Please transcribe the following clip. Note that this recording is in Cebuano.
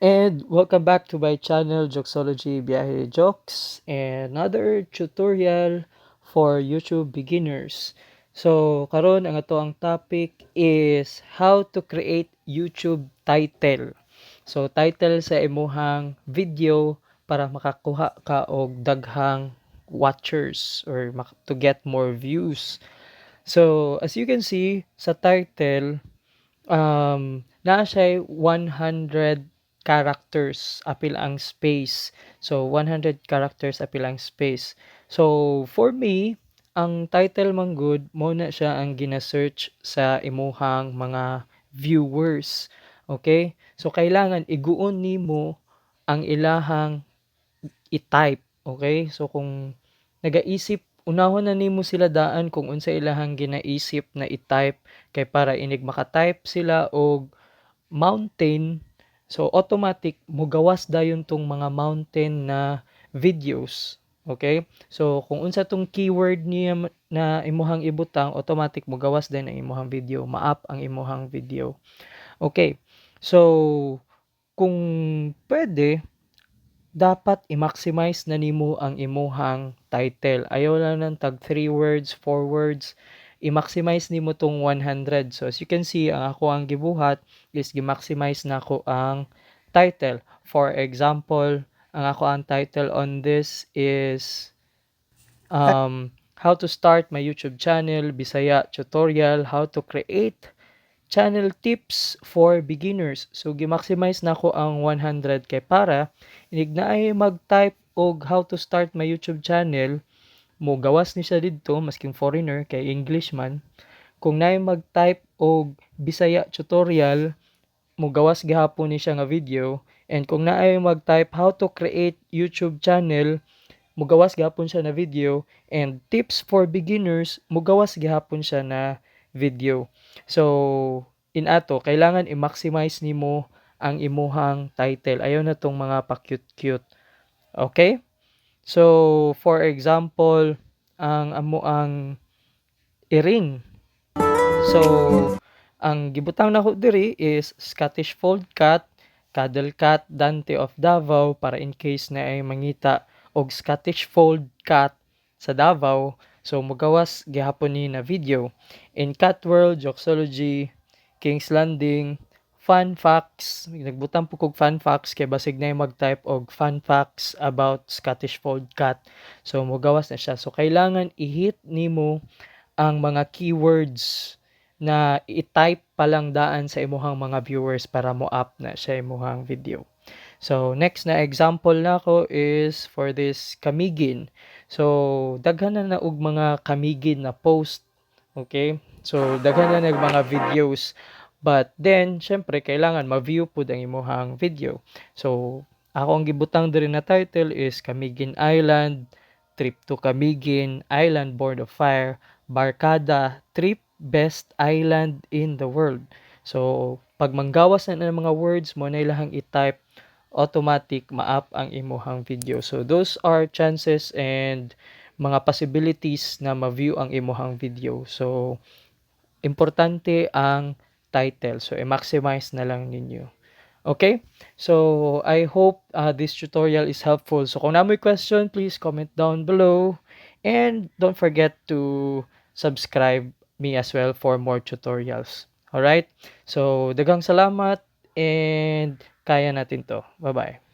And welcome back to my channel, Jokesology Biyahe Jokes, and another tutorial for YouTube beginners. So, karon ang atoang topic is how to create YouTube title. So, title sa imuhang video para makakuha ka og daghang watchers or to get more views. So, as you can see sa title, naa siya 100 characters apil ang space. So 100 characters apil ang space. So for me, ang title man gud mao na siya ang gina-search sa imuhang mga viewers. Okay? So kailangan iguon nimo ang ilahang i-type. Okay? So kung nagaisip, unahon na nimo sila daan kung unsa ilahang ginaisip na i-type kay para inig maka-type sila og mountain, so automatic mugawas dayon tong mga mountain na videos. Okay? So kung unsa tong keyword niya na imuhang ibutang, automatic mugawas din ang imuhang video, ma-up ang imuhang video. Okay. So kung pwede, dapat i-maximize na nimo ang imuhang title. Ayaw lang ng tag 3 words, 4 words, i-maximize nimo tong 100. So as you can see, ang akoang gibuhat is gi-maximize nako ang title. For example, ang akoang title on this is how to start my YouTube channel, Bisaya tutorial, how to create channel tips for beginners. So gi-maximize nako ang 100 kay para inig naay mag-type og "how to start my YouTube channel", mo gawas ni siya didto masking foreigner kay English man. Kung naay mag-type og "Bisaya tutorial", mo gawas gihapon ni siya nga video, and kung naay mag-type "how to create YouTube channel", mugawas gihapon siya na video, and "tips for beginners", mugawas gihapon siya na video. So in ato, kailangan i-maximize nimo ang imuhang title. Ayaw na tong mga pa-cute-cute. Okay? So for example, ang amoang iring. So ang gibutang nako diri is Scottish Fold Cat, Cuddle Cat, Dante of Davao, para in case naay mangita og Scottish Fold Cat sa Davao, so mugawas gihapon ni na video. In Cat World, Jokesology, King's Landing, fun facts, nagbutang po kog fun facts kay basig naay mag-type og "fun facts about Scottish Fold Cat". So mugawas na siya. So kailangan i-hit nimo ang mga keywords na i-type pa lang daan sa imuhang mga viewers para mo up na siya imuhang video. So next na example nako is for this Camiguin. So daghan na na og mga Camiguin na post. Okay? So daghan na nag mga videos. But then syempre kailangan ma-view pud ang imuhang video. So ako ang gibutang diri na title is Camiguin Island, Trip to Camiguin, Island Born of Fire, Barkada Trip, Best Island in the World. So pag manggawas na ng mga words mo na ilahang i-type, automatic ma-up ang imuhang video. So those are chances and mga possibilities na ma-view ang imuhang video. So importante ang title. So i-maximize na lang ninyo. Okay? So I hope this tutorial is helpful. So kung naa moy question, please comment down below. And don't forget to subscribe me as well for more tutorials. Alright? So daghang salamat and kaya natin to. Bye-bye.